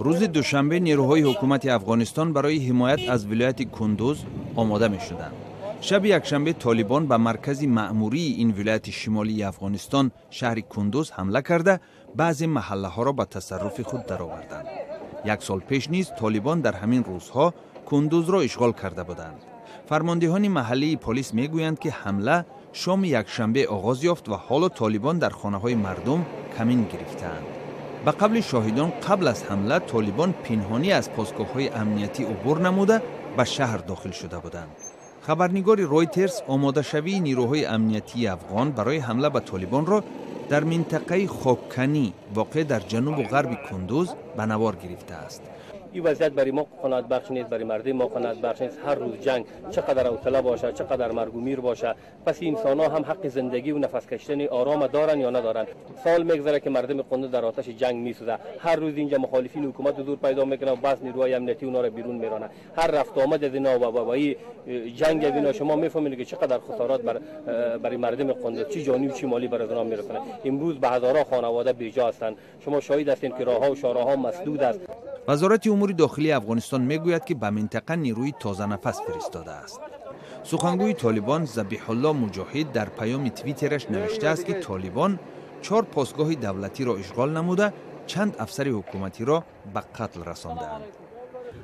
Рӯзи душанбе нерӯҳои ҳукумати Афғонистон барои ҳимоят аз вилояти Кундуз омода мешуданд. Шаби якшанбе Толибон ба маркази маъмурии ин вилояти шимолии Афғонистон, шаҳри Кундуз, ҳамла карда, баъзе маҳаллаҳоро ба тасарруфи худ дароварданд. Як сол пеш низ Толибон дар ҳамин рӯзҳо Кундузро ишғол карда буданд. Фармондеҳони маҳаллии полис мегӯянд, ки ҳамла шоми якшанбе оғоз ёфт ва ҳоло Толибон дар хонаҳои мардум камин гирифтаанд. Ба қавли шоҳидон, қабл аз ҳамла Толибон пинҳонӣ аз посгоҳҳои амниятӣ убур намуда, ба шаҳр дохил шуда буданд. Хабарнигори Ройтерс омодашавии нерӯҳои амниятии афғон барои ҳамла ба Толибонро дар минтақаи Хокканӣ, воқеъ дар ҷанубу ғарби Кундуз, ба навор гирифтааст. Ин вазъият барои мо қаноатбахш нест, барои мардуми мо қаноатбахш нест. Ҳар рӯз ҷанг, чӣ қадар ҳавсала бошад, чӣ қадар маргу мир бошад, пас инсон ҳо ҳам ҳаққи зиндагӣ ва нафас кашидани ором доранд ё надоранд? Сол мегузарад, ки мардуми Қундуз дар оташи ҷанг месӯзад. Ҳар рӯз инҷа мухолифини ҳукумат ҳузур пайдо мекунанд ва баъз нерӯҳои амниятӣ онҳоро берун меронанд. Ҳар рафту омад аз ино ва ҷанг аз ино, шумо мефаҳмед, ки чӣ қадар хусорат барои мардуми Қундуз, чӣ ҷонӣ ва чӣ молӣ, бар аз онҳо мерасонад. Имрӯз ба ҳазорҳо хонавода беҷо ҳастанд. Шумо шоҳид ҳастед, ки роҳҳо ва шоҳроҳҳо масдуд аст. Вазорати умури дохилии Афғонистон мегӯяд, ки ба минтақа нерӯи тозанафас фиристодааст. Сухангӯи Толибон Забиҳулло Муҷоҳид дар паёми Твиттераш навиштааст, ки Толибон чор посгоҳи давлатиро ишғол намуда, чанд афсари ҳукуматиро ба қатл расондаанд.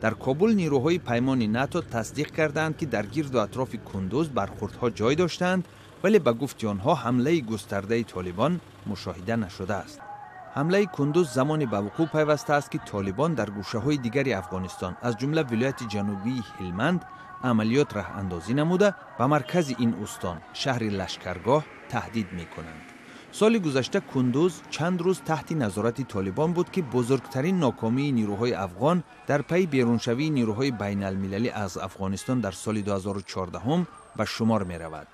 Дар Кобул нерӯҳои паймони НАТО тасдиқ кардаанд, ки дар гирду атрофи Кундуз бархурдҳо ҷой доштаанд, вале ба гуфти онҳо ҳамлаи густардаи Толибон мушоҳида нашудааст. Ҳамлаи Кундуз замоне ба вуқӯъ пайвастааст, ки Толибон дар гӯшаҳои дигари Афғонистон, аз ҷумла вилояти ҷанубии Ҳилманд, амалиёт раҳандозӣ намуда, ба маркази ин устон, шаҳри Лашкаргоҳ, таҳдид мекунанд. Соли гузашта Кундуз чанд рӯз таҳти назорати Толибон буд, ки бузургтарин нокомии нерӯҳои афғон дар пайи беруншавии нерӯҳои байналмилалӣ аз Афғонистон дар соли 2014 ба шумор меравад.